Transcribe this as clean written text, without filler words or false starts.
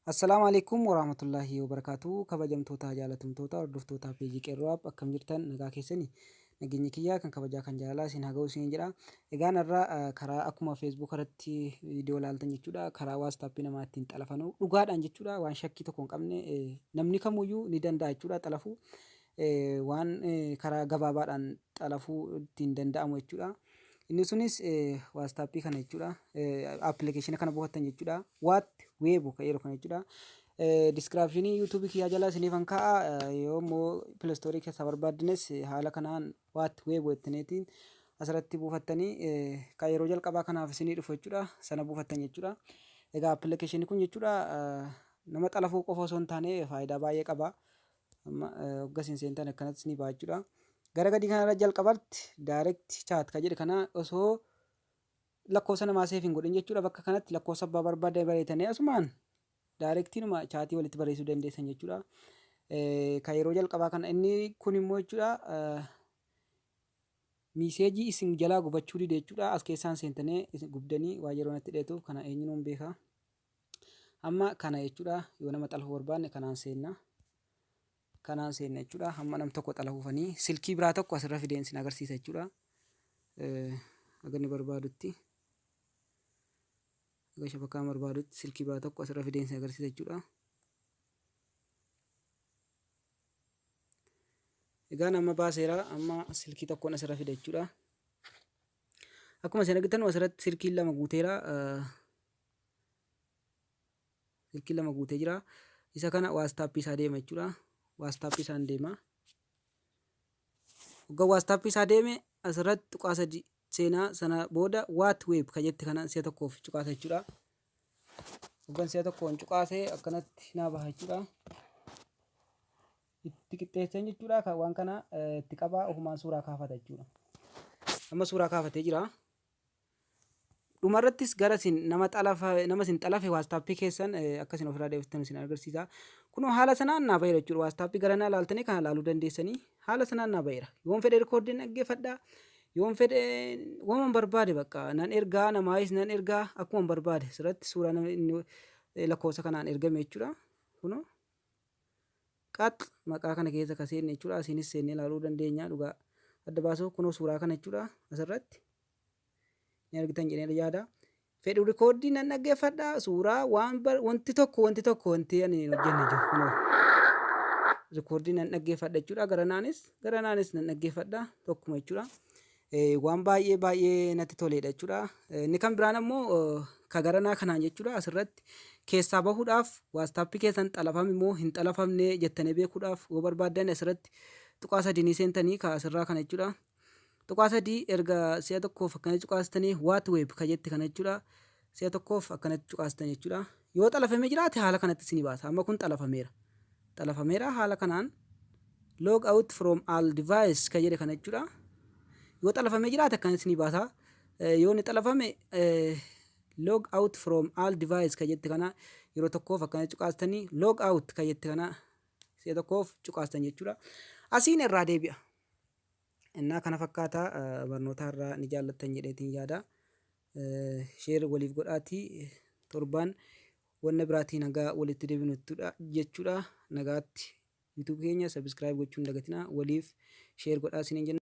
Assalaamu alaikum warahmatullaahi wabarakaatu. Kabajamtoota, jaalatamtoota, hordoftoota peejii Qeerroo App, akkam jirtan? Nagaa keessani? Nageenyi kiyyaa kan kabajaa kan jaalalaa isin haa ga'u isin jedha. Egaan har'a karaa akkuma Facebook irratti viidiyoo ilaaltan jechuudha, karaa WhatsApp namaa ittiin xalafanu dhugaadhaan jechuudha, waan shakkii tokko hin qabne, namni kamuyyuu ni danda'a jechuudha xalafuu, waan karaa gabaabaadhaan xalafuu ittiin danda'amu jechuudha. Inni sunis WhatsApp kana jechuudha. Appilikeeshina kana buufattan jechuudha. Waat weebu kan jedhu kana jechuudha. Diskiraapshinii YouTube kiyyaa jala isiniifan kaa'a. Yoo immoo pilastoorii keessaa barbaaddanis haala kanaan waat weebu jettaniitiin asirratti buufattanii kan yeroo jalqabaa kanaaf isinii dhufu jechuudha. Sana buufattan jechuudha. Egaa appilikeeshinii kun jechuudha nama xalafuu qofa osoo hin taane faayidaa baay'ee qaba. Amma hogga isin seentan akkanatti isinii ba'a jechuudha. Gara gadii kanarra jalqabatti direct chat kan jedhe kana osoo lakkoofsa namaa seef hin godhin jechuudha. Bakka kanatti lakkoofsa abbaa barbaaddan bareetanii asumaan daayirektiinuma chaatii walitti barreessuu dandeessan jechuudha. Kan yeroo jalqabaa kana inni kun immoo jechuudha miiseejii isin jalaa gubachuu dide jechuudha. As keessaan seentanii isin gubdanii waa yeroo natti dheetuuf kana eenyuun beeka. Amma kana jechuudha yoo nama xalafuu barbaanne kanaan seenna. Kanaan seenna jechuudha. Hamma nam tokko xalafuufanii silkii biraa tokko asirra fideen isin agarsiisa jechuudha. Haga inni barbaadutti. Haga shabakaan barbaadutti silkii biraa tokko asirra fideen isin agarsiisa jechuudha. Egaan amma baaseera, amma silkii tokkoon asirra fida jechuudha. Akkuma isin argitan asirratti silkiin lama guuteera. Silkiin lama guutee jira. Isa kana waastaappii isaa deema jechuudha. Waastaappii isaan deema. Hogga waastaappii isaa deeme asirratti tuqaa sadi seenaa, sana booda waat weeb kan jette kana si'a tokkoof cuqaasa jechuudha. Hoggan si'a tokkoon cuqaasee akkanatti naa baha jechuudha. Itti qixxeesseen jechuudha kan waan kana itti qabaa ofumaan suuraa kaafata jechuudha. Amma suuraa kaafatee jira. Dhumarrattis gara isin nama xalafa, nama isin xalafe waastaappii keessan akka isin ofirraa deebiftan isin agarsiisa. Kunoo haala sanaan naa baheera jechuudha. Waastaappii gara naa laaltanii kana laaluu dandeessanii haala sanaan naa baheera. Yoon fedhe rikoordiin dhaggeeffadha. Yoon fedhe waman barbaade bakka nan ergaa, namaayis nan ergaa akkuma barbaade asirratti suuraa nama inni lakkoofsa kanaan ergame jechuudha. Kunoo qax maqaa kana keessa ka seenne jechuudha. Asiinis seennee ilaaluu dandeenya dhugaa adda baasuu, kunoo suuraa kana jechuudha asirratti ni argitan jedhee yaada. Fedhu rikoordii nan dhaggeeffadha, suuraa waan wanti tokko wanti ani hin hojjenne jiru, kunoo rikoordii nan dhaggeeffadha jechuudha. Garanaanis nan dhaggeeffadha, tokkuma jechuudha. Waan baay'ee baay'ee natti toledha jechuudha. Inni kan biraan ammoo ka garanaa kanaan jechuudha, asirratti keessaa bahuudhaaf waastaappii keessan xalafame moo hin xalafamne jettanii beekuudhaaf yoo barbaaddan asirratti tuqaa sadii ni seentanii ka asirraa kana jechuudha. Tuqaa sadii erga si'a tokkoof akkanatti cuqaastanii waat weeb ka jette kana jechuudha. Si'a tokkoof akkanatti cuqaastan jechuudha. Yoo xalafamee jiraate haala kanatti isinii baasa. Amma kun xalafameera. Xalafameera haala kanaan log out from all device ka jedhe kana jechuudha. Yoo xalafamee jiraate akkanatti isinii baasa. Yoo inni xalafame log out from all device ka jette kana yeroo tokkoof akkanatti cuqaastanii log out ka jette kana si'a tokkoof cuqaastan jechuudha. Asiin irraa deebi'a. Innaa kana fakkaata, barnoota irraa ni jaallattan jedheetiin yaada. Share waliif godhaatii torbaan wanna biraatiin nagaa walitti deebinuttudha jechuudha. Nagaatti, YouTube keenya subscribe gochuu hin dagatinaa, waliif share godhaa isiniin jenna.